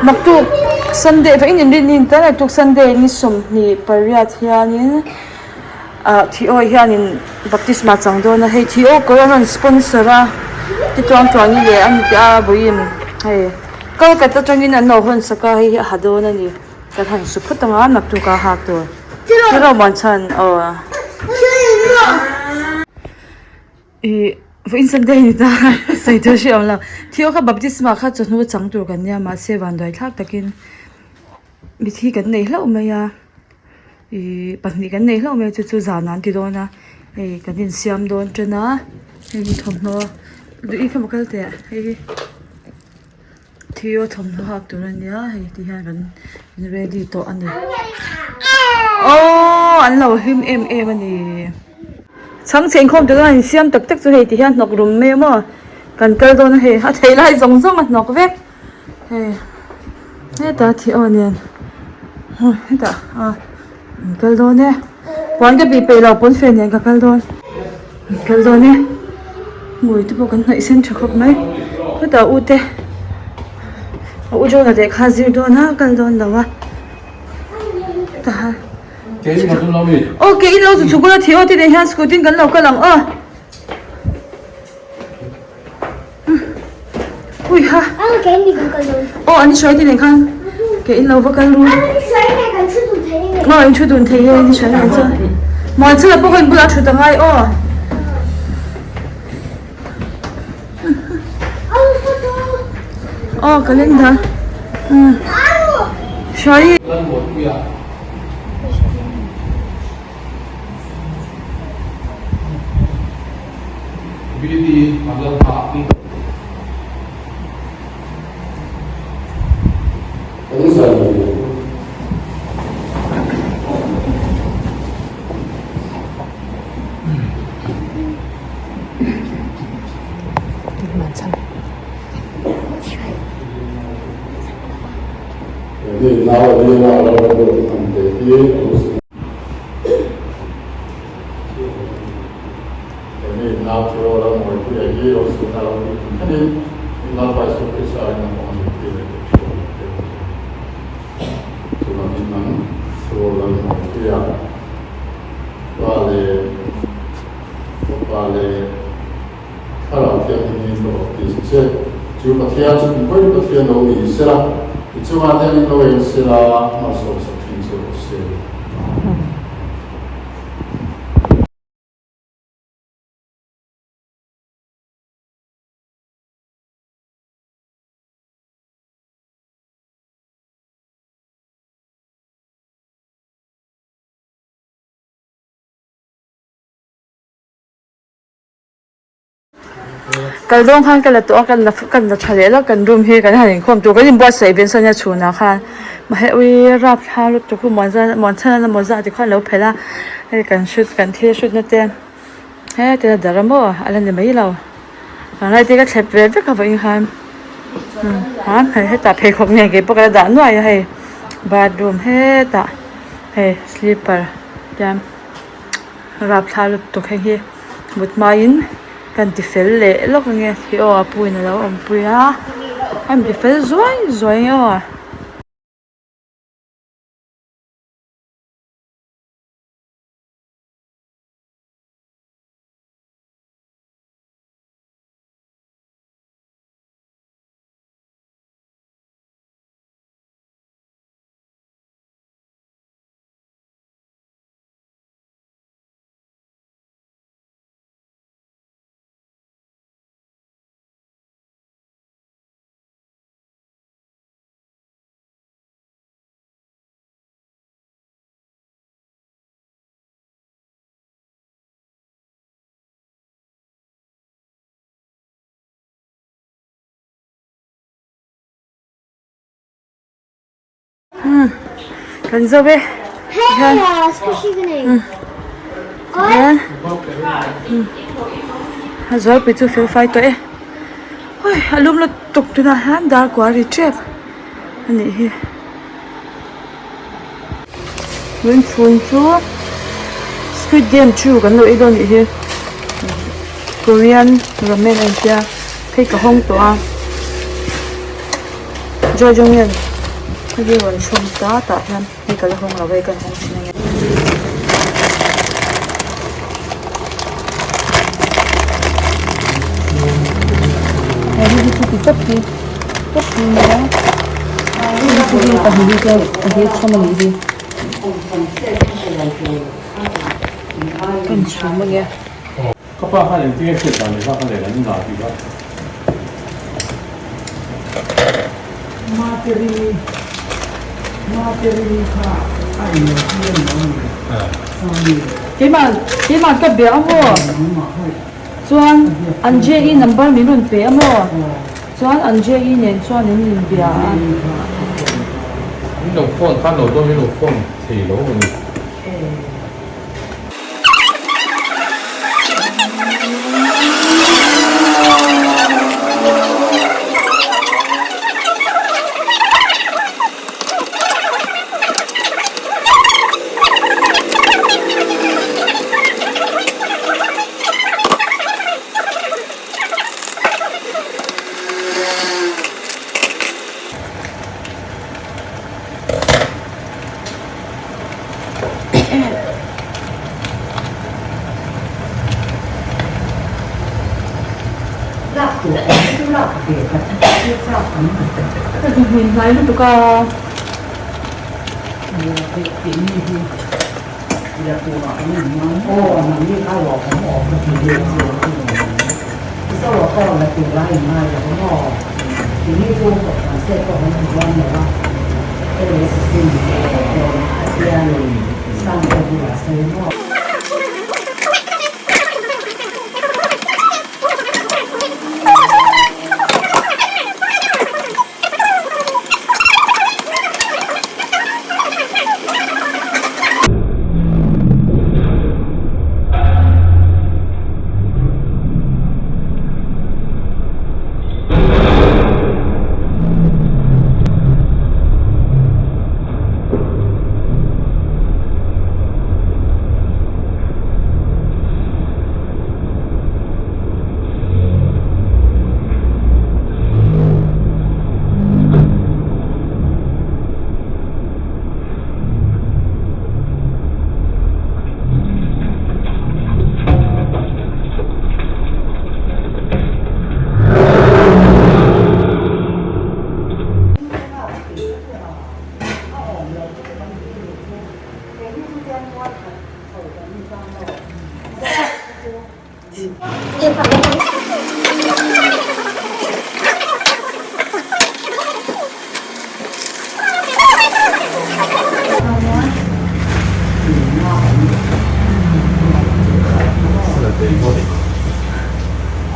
Naktuk Sunday vawiin inrinni in tlai naktuk Sunday ni 28 hianin ah Theo hianin baptisma chang dawn a hei Theo kawr an rawn sponsor a tituangtuani leh a ni tih a vawiin hei Kolkata atangin an lo hawn sak a hei hi a ha dawn a ni. Kan han su phut anga naktuk a hak tur. Thil muan chhan aw. Ih vawiin Sunday ni ta sawi tur hre awm lo. Thil kha baptisma kha chawhnu chang tur kan nia mahse vanduai thlak takin mithi kan nei hlauh mai a. Ih pahnih kan nei hlauh mai a chu chu zan an ti dawn a hei kan insiam dawn tan a hei hi thawmhnaw duh i kha maw kal teh hei hi. Thil thawmhnaw hak tur a nia hei ti hian kan ready tawh a ni aww an lo hlim em em a ni chhang chhe inkhawm tur a insiam tak tak chu hei ti hian hnawk rum mai a maw kan kal dawn a hei a thei lai zawng zawng a hnawk vek hei hetah thi aw nen hetah a. An kal dawn e. Puan ka bih peih lo pawn fe nen ka kal dawn. An kal dawn e. Hmui te pawh kan hnawih sen tha khawp mai. Hetah u te a u John-a lehkha zir dawn a kal dawn lo a. Hetah aw ke in lo chu chhuk ula thih aw tih nen hian scooty in kan lo kal ang aw. Ui ha. Aw an hruai te nen khan ke in lo va kal ru. Aw in thu dun thei e ni hruai nen chuan. Muan chhana pawh kha in bulah thut a ngai aw. Aw calendar. Hruai. Kal dawn khan ka la tawh a kan la kan la tha leh lawk kan room hi kan han inkhawm tur kan inbuatsaih ve nasa ania chhunah khan mahse ui rapthla lutuk hi muan zan muan chhan a mawza ti khan a lo phelh a hei kan hrut kan thil hrutna te heti a dar a maw a la ni mai lo vanglai te ka thlep ve vek a vawiin khan ha hetah pheikhawk nen keipawh ka la dah nuai a hei bathroom hetah hei slipper te. Rapthla lutuk hei hi mut hmain kan ti fel leh lawk ange tih aw a pu in alo awmpui a a inti fel zuai zuai ange aw. Kan zo e tihian tihian a zualpui chu fel fai tawh e hawi a lum lutuk tunah hian dar kua ri tep a nih hi tun chhun chu squid game chu kan lo ei dawn a nih hi korean ramen a intia phei ka hawng tawh a. Jajangmyeon hei hi rawn chhum ta tah hian hei ka la hawng lo hei kan hawng thin ange. He hi chu ti tawp hi tawp hi nia hei chu hi pahnih hi chuan pahnih chhawm a nih hi kan chhum ange. Ka pa khan engtin nge hriat dan leh kha ka leh an ngah tih kha. Keimah keimah ka bia a maw chuan an JE number min rawn pe a maw chuan an JE nen chuan in inbia a. Min lo phone khan lo dawn min lo phone thei lo a ni. Hmin hnai lutuk a.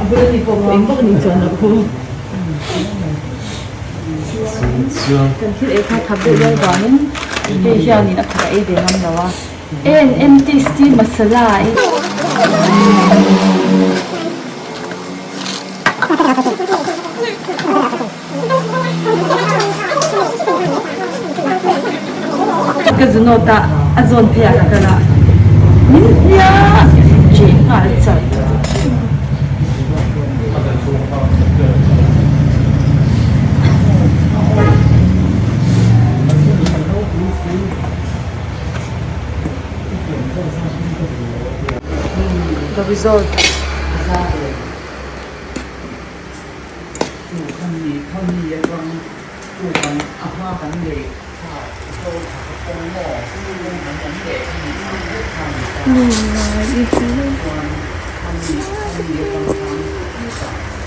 A bula mi pawh eng vak ni chuan loh khu. Kan thil ei kha thap deuh deuh vangin hei hianin a khat a ei ve ngam lo a. En en tasty masala e. Ka zu nawt a, a zawn phei ah ka kal a, min hnia che nghal char. The result.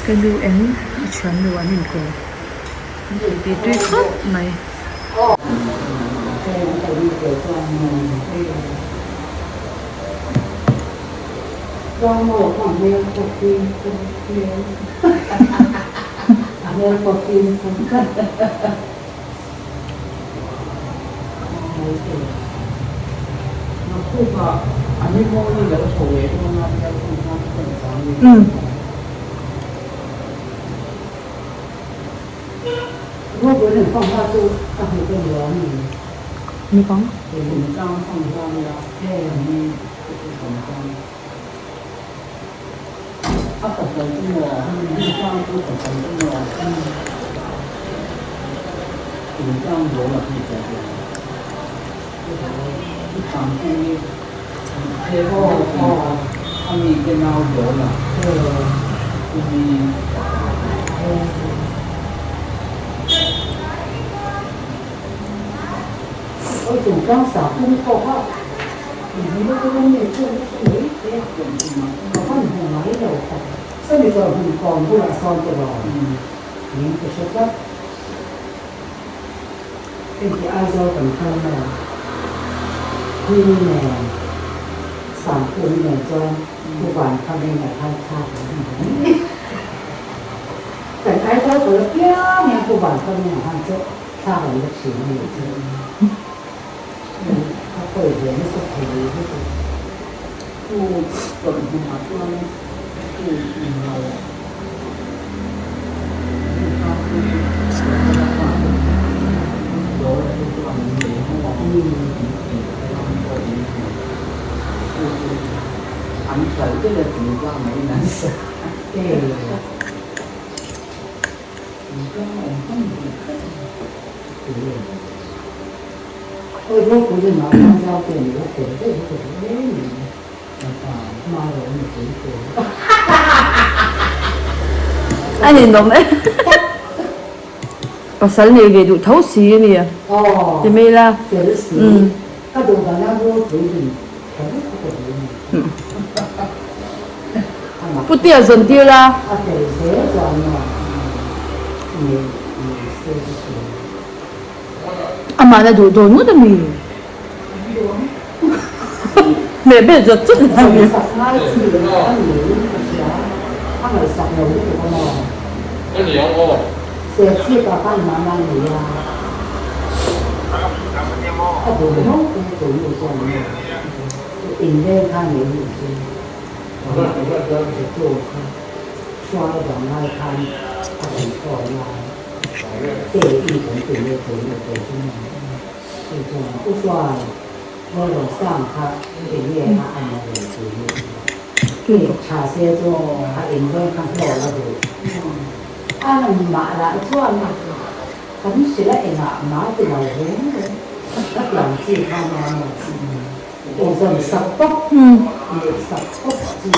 Ka nu eng a thiannu an inkawm tih tui khawp mai. Hei Aizawl kan kal maw? Hming nen, Sangpum nen chuan Pu Vankham-in a thar thlak ang a ni. Kan Aizawl kal apiang hian Pu Vankham-in a han chu thlak an la thin a nih chu. A pawi ve nasa thei lutuk. Pu Tawlhmuna chuan Pu Inlo A ninawm e. Pasal nei ve duh tho si a nia. Ti mai la. Putea zawn tir la. Amah na duh dawn ngawt a mi. Meh bel zawt zawt a ni. Chu chuan u chuan Rawlrawn sang kha eng nge a an a rawn ti hi? Kik tha se chu a inleng kha hlawh la duh. A mah lah chuan kan hrilh a engah mah ti lo reng reng ka tiang chi kha nia maw? Inzawn sak pawp neih sak pawp chi.